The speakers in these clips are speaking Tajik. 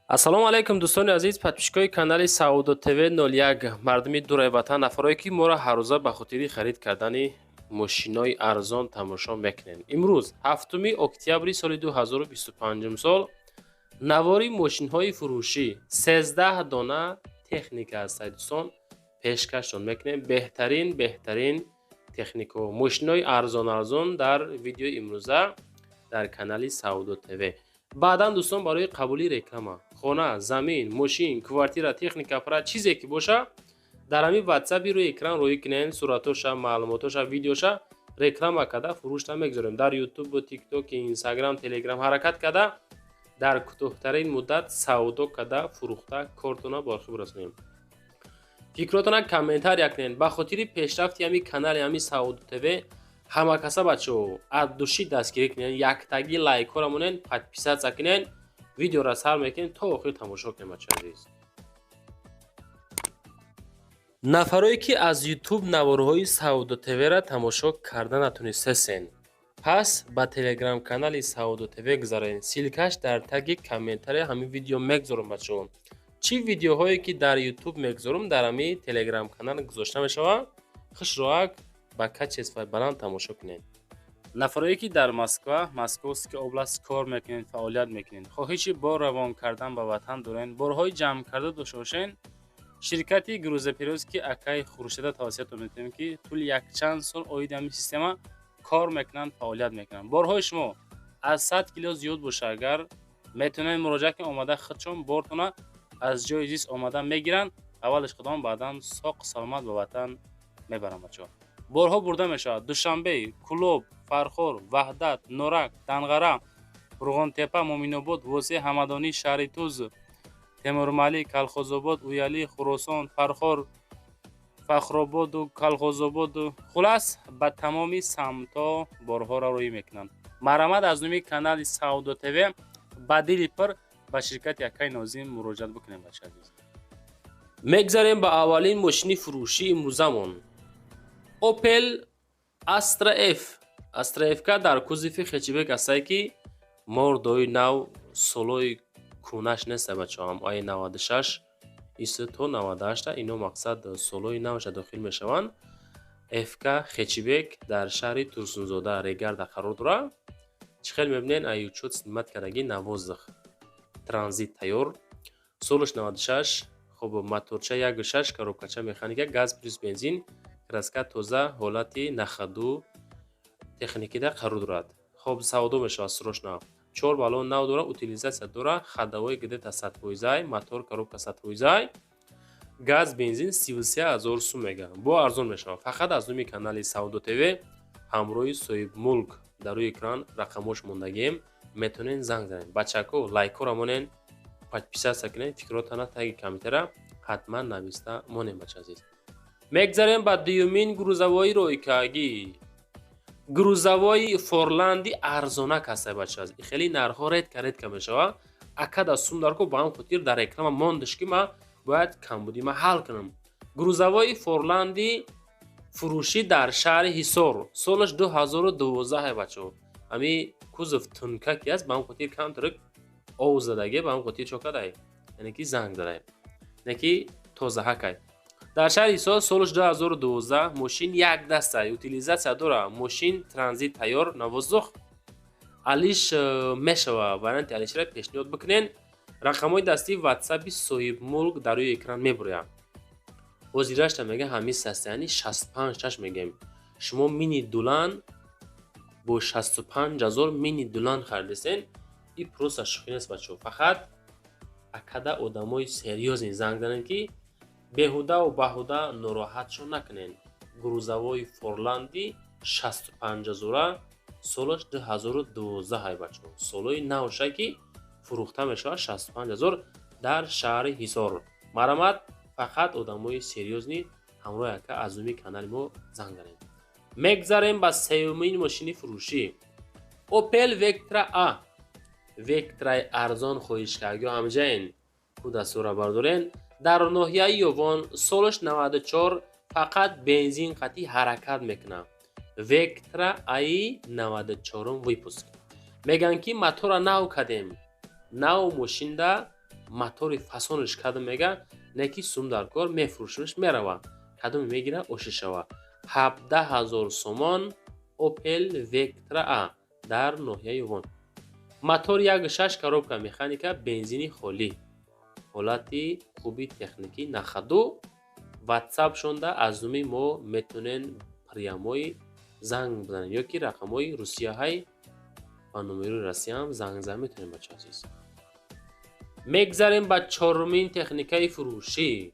Ассалому алайкум, дӯстони азиз, подписчикои канали Саудо ТВ 01, мардуми дураи ватан, нафарое ки моро ҳаррӯза ба хотири харид кардани мошинои арзон тамошо мекунед. Имрӯз, 7 октябри соли 2025 сол, навори мошинҳои фурӯшӣ, 13 дона техника аст, дӯстон, пешкаштон мекунем. Беҳтарин, беҳтарин техникаҳо, мошинои арзон арзон дар видеои имрӯза дар канали Саудо ТВ. Баъдан, дӯстон, барои қабули реклама, хона, замин, мошин, квартира, техника, аппарат, чизе ки боша, дар ҳамин ватсапи рӯи экран роҳӣ кунед суратоша, маълумотоша, видеоша. Реклама карда фурӯшта мегузорем дар Ютубу, Тикток, Инстаграм, Телеграм. Ҳаракат карда дар кӯтоҳтарин муддат савдо карда, фурӯхта, кортона ба охир бирасонем. Фикротона комментария кунед. Ба хотири пешрафти ҳамин канали, ҳамин Савдо ТВ, ҳама каса, бачаҳо, от души дастгирӣ кунед, яктаги лайкҳоро монед, подписаться кунед. Видеоро сар мекунем, то охир тамошо кунем, бачаи азиз. Нафарое ки аз Ютуб наворҳои Савдо ТВ-ра тамошо карда натонистесен, пас ба телеграм-канали Савдо ТВ гузаред. Ссылкаш дар таги комментария ҳамин видео мегузорам, бачаҳо. Чӣ видеоҳое ки дар Ютуб мегузорам, дар ҳамин телеграм-канал гузошта мешавад. Хушроак ба качествои баланд тамошо кунед. Нафарое ки дар Москва, Московская область кор мекунед, фаъолият мекунед, хоҳиши бор равон кардан ба ватан доред, борҳои ҷамъ карда дошта бошед, ширкати грузоперевозки акаи Хуршеда тавсиятон метавонем, ки тӯли якчанд сол оиди ҳамин система кор мекунанд, фаъолият мекунанд. Борҳои шумо аз 100 кило зиёд боша агар, метавонед муроҷиат кунед, омада худшон бортона аз ҷои зист омада мегиранд, аввалаш худон, баъдан соқ саломат ба ватан мебаранд. Бачаҳо, борҳо бурда мешавад: Душанбе, Кӯлоб, Фархор, Ваҳдат, Норак, Данғара, Қурғонтеппа, Муъминобод, Восеъ, Ҳамадонӣ, шаҳри Туз, Темурмалик, Калхозобод, Уялӣ, Хуросон, Фархор, Фахрободу Калхозободу, хулас, ба тамоми самтҳо борҳоро роҳӣ мекунанд. Марҳамат, аз номи канали Савдо ТВ ба дили пур ба ширкати акаи Нозим муроҷиат бикунем, бача азиз. Мегзарем ба аввалин мошини фурӯшии имрӯзамон. Opel Astra F. Astra F дар кузови хэтчбек астае, ки мордои нав, солои кӯнаш неста, бачаҳо. Ай 96 ис то 98, ино мақсад солои навша дохил мешаванд. ФК хэтчбек дар шаҳри Турсунзода, Регарда қарор дорад. Чӣ хел мебинед, ай учёт снимать кардаги, на воздух, транзит тайёр, солаш 96. Хоб, моторча 1,6, коробкача механика, газ плюс бензин, краска тоза, ҳолати на ходу техникида қарор дорад. Хоб, савдо мешавад срочно. Чор баллон нав дорад, утилизация дорад, ходовой где-то 100 фоизай, мотор, коробка 100 фоизай, газ, бензин. 33 000 сум мега, бо арзон мешавад. Фақат аз номи канали Савдо ТВ ҳамроҳи соҳибмулк дар рӯи экран рақамош мондагием, метавонед занг занед. Бачако, лайкҳоро монед, подписаться кунед, фикротана таги комментара ҳатман нависта монед, бача азиз. Мегзарем ба дуюмин грузовои ройкагӣ. Грузовои Форланди арзонак ҳаста, бача. Хеле нархҳо редко, редко мешавад. Акада сум дарко, ба ҳам хотир дар реклама мондаш, ки ман бояд камбудӣ ма ҳал кунам. Грузовои Форланди фурӯшӣ дар шаҳри Ҳисор, солаш 2012, бачаҳо. Ҳами кузов тунка ки аст, ба ҳам хотир камтарак ов задагӣ, ба ҳам хотир чо кадай, яъне ки занг задай, яъне ки тозаҳакай. Дар шаҳри Ҳисор, солаш 2012, мошин як дастай, утилизация дора, мошин транзит тайёр, на воздух, алиш мешава. Варианти алишра пешниҳод бикунен. Рақамҳои дастии ватсапи соҳибмулк дар рӯи экран мебуряд. Ҳозирашта мега, ҳамин состоянии 65 шаш мегем. Шумо мини Дулан бо 65 ҳазор мини Дулан харидесен, и просто шӯхӣ нест, бачаҳо. Фақат акада одамои серьёзный занг занед, ки беҳудаву баҳуда нороҳатшон накунед. Грузовои Форланди 65 ҳазора, солаш 2012 ай, бачаҳо, солҳои навша, ки фурӯхта мешавад 65 ҳазор дар шаҳри Ҳисор. Марҳамат, фақат одамои серьёзный ҳамроҳи ака аз номи канали мо занг занед. Мегзарем ба сеюмин мошини фурӯшӣ. Опел Вектра А. Вектраи арзон хоҳишкардгиҳо ҳамҷаен, ку дастура бардорен. Дар ноҳияи Ёвон, солаш 94, фақат бензин қатъи ҳаракат мекунад. Вектра аи 94 выпуск. Мегӯянд, ки мотора нав кардем, нав мошинда. Мотори фасонаш кадом мега, не ки сум дар кор, мефурӯшимаш, мерава. Кадоме мегира, оши шава. 17 000 сомон, Опел Вектра А дар ноҳияи Ёвон, мотор 1,6, коробка механика, бензини холӣ, ҳолати хуби техникӣ, на ходу. Ватсап шонда аз номи мо метонен прямой занг бизанед ё ки рақамҳои русияҳай, ба номери Россияам занг зада метавонем, бача азиз. Мегзарем ба чорумин техникаи фурӯшӣ.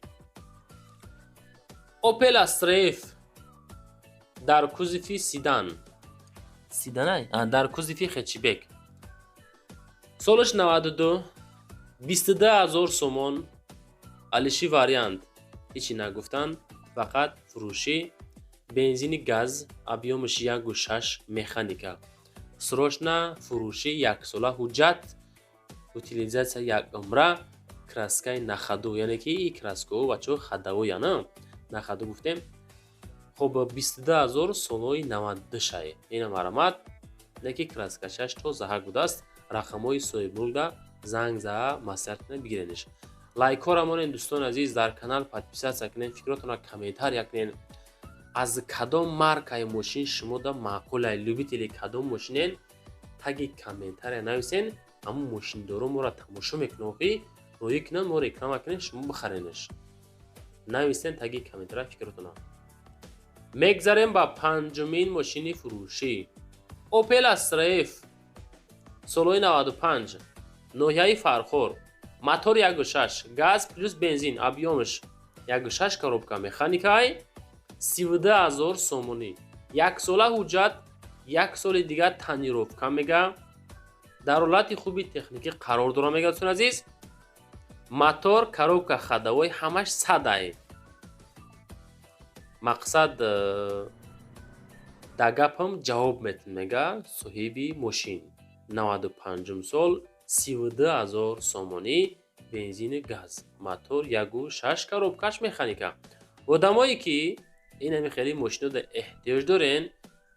Опел Астра Ф дар кузови седан, седанай, дар кузови хэтчбек, солаш 92, 22 000 сомон. Алиши вариант ҳечи нагуфтанд, фақат фурӯшӣ. Бензини газ, объём аш 1,6, механика, срочно фурӯшӣ, яксола ҳуҷҷат, утилизация як умра, краска и на ходу, яъне ки краска о, бачаҳо, ходовой ана, на ходу гуфтем. Хоб, 22 000, солҳои 92 шай. Ина марамат, не ки краска шаш тозаҳак будааст. Рақамҳои соҳибмулкда занг заа, маслиҳат кунед, бигиренеш. Лайкҳоро монед, дӯстони азиз, дар канал подписаться кунед, фикротонро комментария кунед, аз кадом маркаи мошин шумода маъқулай, любители кадом мошинен, таги комментария нависен. Ҳамун мошиндоро моро тамошо мекунад, охи роӣ кунанд, мо реклама кунем, шумо бихаренеш. Нависен таги комментария фикротонро. Мегзарем ба панҷумин мошини фурӯшӣ. Опел Астра Ф, солҳои 95, ноҳияи Фархор, мотор 1,6, газ плюс бензин, объём аш 1,6, коробка механикай, 32 000 сомонӣ, яксола ҳуҷҷат, як соли дигар тонировка мега, дар ҳолати хуби техникӣ қарор дора, мега, дӯстони азиз. Мотор, коробка, ходовой ҳамаш садай. Мақсад, да гапам ҷавоб метин, мега соҳиби мошин. 95-ум сол, 32 000 сомонӣ, бензини газ, мотор 1,6, коробка ш механика. Одамое ки инами хеле мошинода эҳтиёҷ дорен,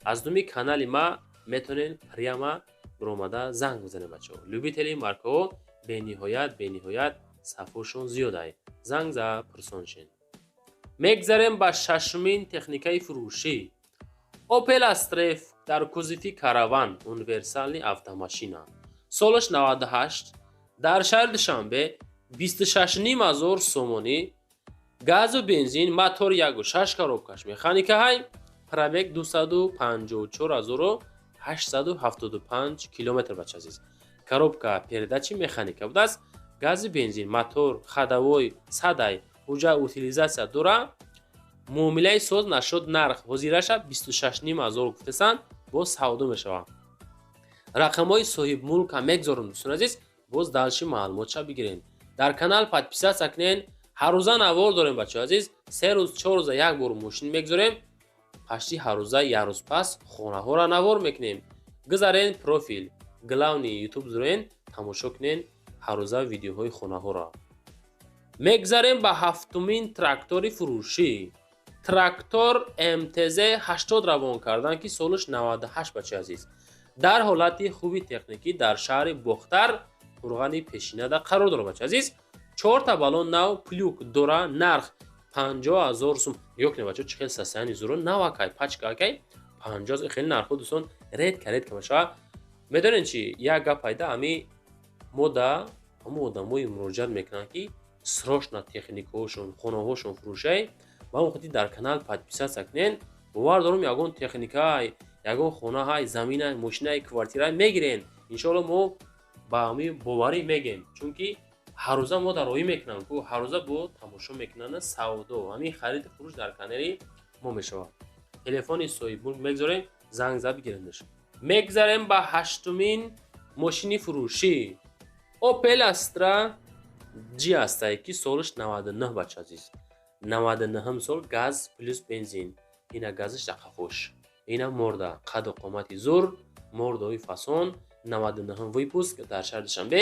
аз номи канали ма метавонен прямо биромада занг бизанед, бачаҳо. Любители маркаҳо бениҳоят, бениҳоят сафошон зиёдай, занг за пурсон шен. Мегзарем ба шашумин техникаи фурӯшӣ. Опел Астра Ф дар кузови караван, универсальный автомашина, солаш 98, дар шаҳри Душанбе, 26 500 сомонӣ, газу бензин, мотор 1,6, коробка ш механикаҳай, пробег 254 875 километр, бача азиз. Коробка передачи механика будааст, гази бензин, мотор, ходовой садай, ҳуҷҷат, утилизация дора. Муомилаи соз нашуд, нарх ҳозираша 26 500 гуфтесанд, боз савдо мешавад. Рақамҳои соҳибмулка мегзорам, дӯстони азиз, боз дальше маълумотша бигирем. Дар канал подписаться кунен, ҳаррӯза навор дорем, бачаҳо азиз. 3 рӯз, 4 рӯза як бор мошин мегзорем, пашти ҳаррӯза як рӯз пас хонаҳоро навор мекунем. Гузарен профил главный Ютуб зурен, тамошо кунен ҳаррӯза видеоҳои хонаҳоро. Мегзарем ба ҳафтумин трактори фурӯшӣ. Трактор МТЗ 80 равон кардан, ки солаш 98, бачаи азиз, дар ҳолати хуби техникӣ, дар шаҳри Бохтар, қурғани пешинада қарор дорад, бачаи азиз. Чорта баллон нав, плуг дора, нарх 50 000 сум. Нигоҳ кунед, бачаҳо, чӣ хел состояние зуро, навакай, пачкакай, 50. Хеле нархҳо, дӯстон, редко, редко мешавад. Медонед чи, як гап пайда, ами мода ҳамон одамое муроҷиат мекунанд, ки срочно техникаҳошон, хонаҳошон фурӯшай. Ба ҳамон хотир дар канал подписаться кунен. Бовар дорам, ягон техникаи, ягон хонаҳай, заминай, мошинай, квартирай мегирен, иншоалло. Мо ба ҳамин боварӣ мегем, чунки ҳаррӯза мо дар роҳӣ мекунам ку, ҳаррӯза бо тамошо мекунанд. Савдо, ҳамин хариду фурӯш дар канали мо мешавад. Телефони соҳибмулк мегзорем, занг зад, бигирендаш. Мегзарем ба ҳаштумин мошини фурӯшӣ. Опел Астра Ҷи ҳастае, ки солаш 99, бача азиз, 99-м сол, газ плюс бензин. Ина газаш дақафош, ина морда, қаду қомати зур, мордаҳои фасон, 99-м выпуск, дар шаҳри Душанбе.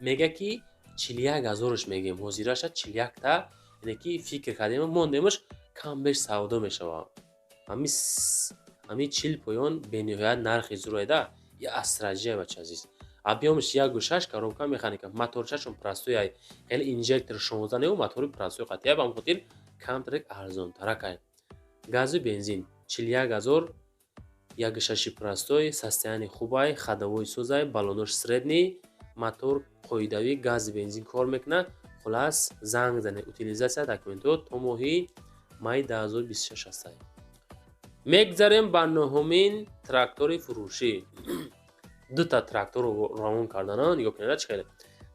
Мега ки 41 ҳазораш мегем, ҳозираша 41-та, яъне ки фикр кардем, мондемаш, кам беш савдо мешавад. Ҳами 40 поён бениҳоят нархи зур айда. Я Астра Ҷи, бача азиз. Объёмш 1,6, коробка механика, моторчашон простой ай, хеле инжектор 16 неу, мотори простой қатия, ба хотир камтарек арзонтаракай. Газу бензин 41 000, 1,6 простой, состояние хубай, ходовой созай, баллонош средний, мотор қоидавӣ, гази бензин кор мекунад. Хулас, занг занед. Утилизация документҳо то моҳи майи 2026 ҳастад. Мегзарем ба нуҳумин трактори фурӯшӣ. Дута тракторро равон кардана, нигоҳ кунед, чӣ хеле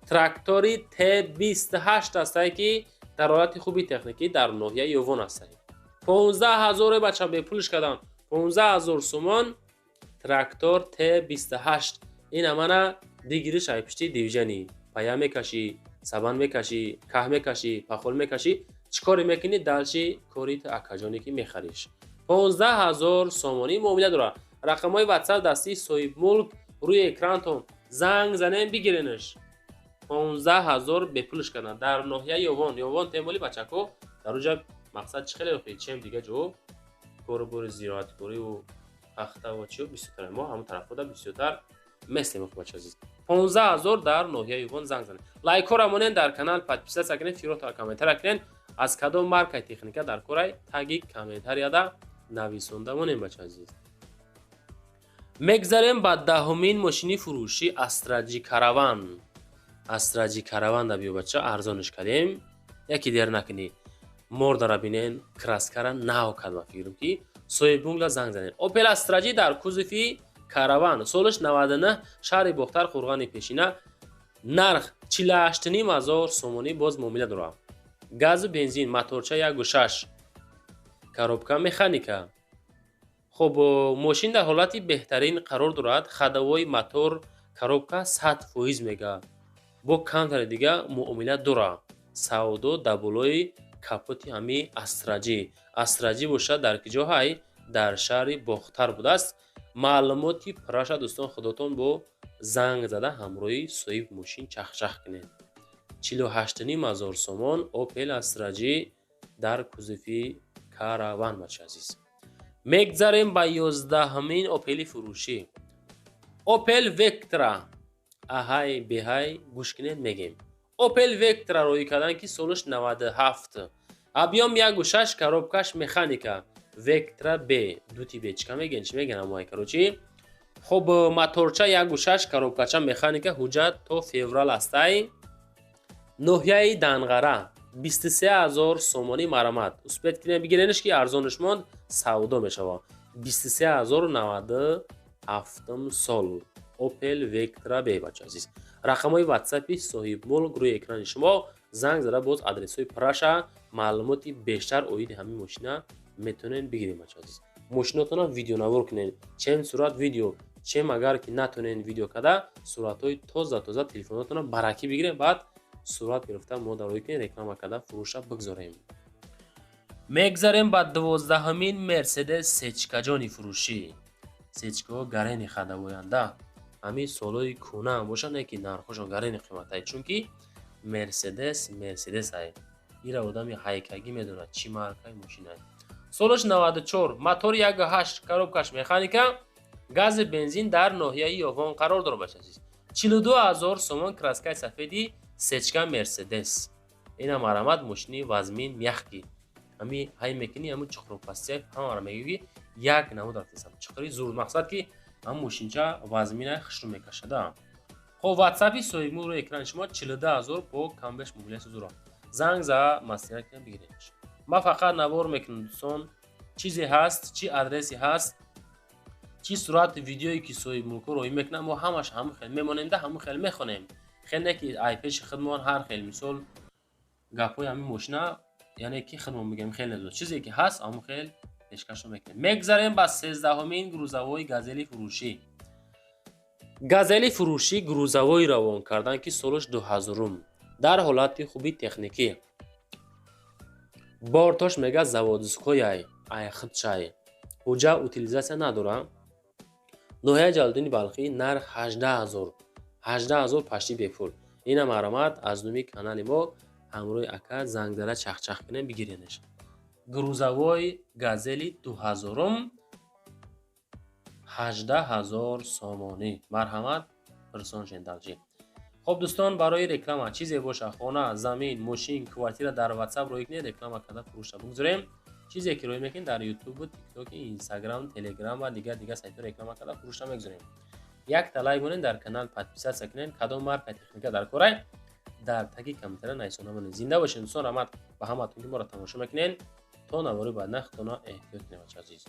трактори Т28 ҳастае, ки дар ҳолати хуби техникӣ дар ноҳияи Ёвон ҳастае. 15 ҳазоре, бача, бепулш кардам, 15 000 сомон трактор Т28. Ин амана дигириш ай пишти дивижани пая мекашӣ, сабан мекашӣ, каҳ мекашӣ, пахол мекашӣ, чӣ коре мекунӣ, дальше кори акаҷоне ки мехариш. 15 000 сомонӣ муомила дорад. Рақамҳои Ватсап дастии соҳибмулк рӯи экрантон, занг занем, бигиренаш. 15 000 бепулш кардан дар ноҳияи Ёвон. Ёвон темоли, бачако, дар уҷа мақсад чӣ хеле охи, чем дига ҷо корубори зироаткориву пахтаву чиё бисёртар, мо ҳамон тарафҳода бисёртар местем. Бача азиз, 15 000 дар ноҳияи Ёвон, занг занед. Лайкҳоро монен, дар канал подписаться кунед, фиротро комментария кунед, аз кадом маркаи техника дар корай, таги комментарияда нависонда монем. Бача азиз, мегзарем ба 10-умин мошини фурӯшӣ, Астра Ҷи Караван. Астра Ҷи Караван да биё, бача, арзонш кардем, яке дер накунӣ. Мордара бинен, краскара нав кард. Ба фикрам, ки соҳибмулкла занг занед. Опел Астра Ҷи дар кузови Караван, солаш 99, шаҳри Бохтар, Қурғани Пешина, нарх 48 500 сомонӣ, боз муомила дорад. Газу бензин, моторча 1,6, коробка механика. Хуб, мошин дар ҳолати беҳтарин қарор дорад. Ходовой, мотор, коробка 100% мега, бо камтари дига муомила дорад. Савдо дар болои капоти ҳами Астра Ҷи. Астра Ҷи бошад, дар ки ҷо ҳай? Дар шаҳри Бохтар будааст. Маълумоти пурраша, дӯстон, худотон бо занг зада ҳамроҳи соҳиби мошин чахчах кунед. 48 500 сомон Опел Астра Ҷи дар кузови Караван. Бача азиз, мегзарем ба 11-умин Опели фурӯшӣ, Опел Вектра. Аҳай беҳай, гӯш кунед, мегем. Опел Вектра роӣ кардан, ки солаш 97, объём 1,6, коробкаш механика. Вектра б дути бечка меген, чӣ меген, амоай, короче. Хуб, моторча 1,6, коробкача механика, ҳуҷҷат то феврал ҳастай. Ноҳияи Данғара, 23 000 сомонӣ. Марамат, успеть кунем, бигиренш, ки арзонаш монд, савдо мешавад. 23 000, 97-ум сол, Опел Вектра б. Бача азиз, рақамҳои Ватсапи соҳибмулк рӯи экрани шумо, занг зада боз адресҳои праша, маълумоти бештар оиди ҳамин мошина метавонед бигирем. Бача азиз, мошинотона видеонавор кунед, чем сурат видео, чем агар ки натонед видео карда, суратҳои тоза тоза телефонотона баракӣ бигирем, баъд сурат гирифта мо дарои кунем, реклама карда, фурӯша бигзорем. Мегзарем ба 12-умин Мерседес сечкаҷони фурӯшӣ. Сечкаҳо гарени ходовойанда, ҳамин солҳои кӯнаам бошанд, не ки нархҳошон гарени қиматай, чунки Мерседес Мерседес ай, ира одами ҳайкагӣ медонад, чӣ маркаи мошинай. Солаш 94, мотори 1,8, коробкаш механика, гази бензин, дар ноҳияи Ёвон қарор дорад. Бача азиз, 42 000 сомон, краскаи сафеди сечка Мерседес. Ина марамат, мошини вазмин, мягкий, ҳами ҳай мекунӣ, ҳами чуқурпастия ҳамаро мегӯӣ, як намуд рафтесам, чуқури зур. Мақсад, ки ҳам мошинча вазмина хушрӯ мекашада. Хоб, Ватсапи соҳибмулк рӯи экрани шумо, 42 000 бо камбеш муомила сузура, занг за маслиҳат кунед, бигиред. Ман фақат навор мекунам, дӯстон, чизе ҳаст, чӣ адреси ҳаст, чӣ сурати видеое ки соҳибмулкҳо роҳӣ мекунанд, мо ҳамаш ҳамун хел мемонем да ҳамун хел мехонем. Хел не ки ай пеши худмон ҳар хел, мисол, гапҳои ҳамин мошина, яъне ки худмон мегӯем, хел не, чизе ки ҳаст, ҳамун хел пешкашро мекунем. Мегзарем ба 13-умин грузовой Газели фурӯшӣ. Газели фурӯшӣ грузовой равон кардан, ки солаш 2000-ум, дар ҳолати хуби техникӣ, бортош мега заводской, ай айхидшай, ҳуҷҷа утилизация надорам. Ноҳияи Ҷалолиддини Балхӣ, нарх 18 000, 18 000 пашти бепул. Ина марамат, аз номи канали мо ҳамроҳи ака зангзада чахчах кунем, бигиренеш. Грузовой Газели 2000-ум, 18 000 сомонӣ. Марҳамат. Пирсон шен дальше. Хоб, дӯстон, барои реклама чизе боша, хона, замин, мошин, квартира, дар WhatsApp рӯй кунед, реклама карда фурӯшта бигузорем. Чизе ки рӯй мекунед, дар Ютубу, Тиктоки, Инстаграм, Телеграм ва дигар дигар сайтҳо реклама карда фурӯшта мегузорем. Якта лайк монед, дар канал подписаться кунед. Кадом марка техника дар корай, дар таги комментария нависона монед. Зинда бошед, дӯстон. Раҳмат ба ҳаматон, ки моро тамошо мекунед. То навори баъд, нахтона эҳтиёт кунед, бача азиз.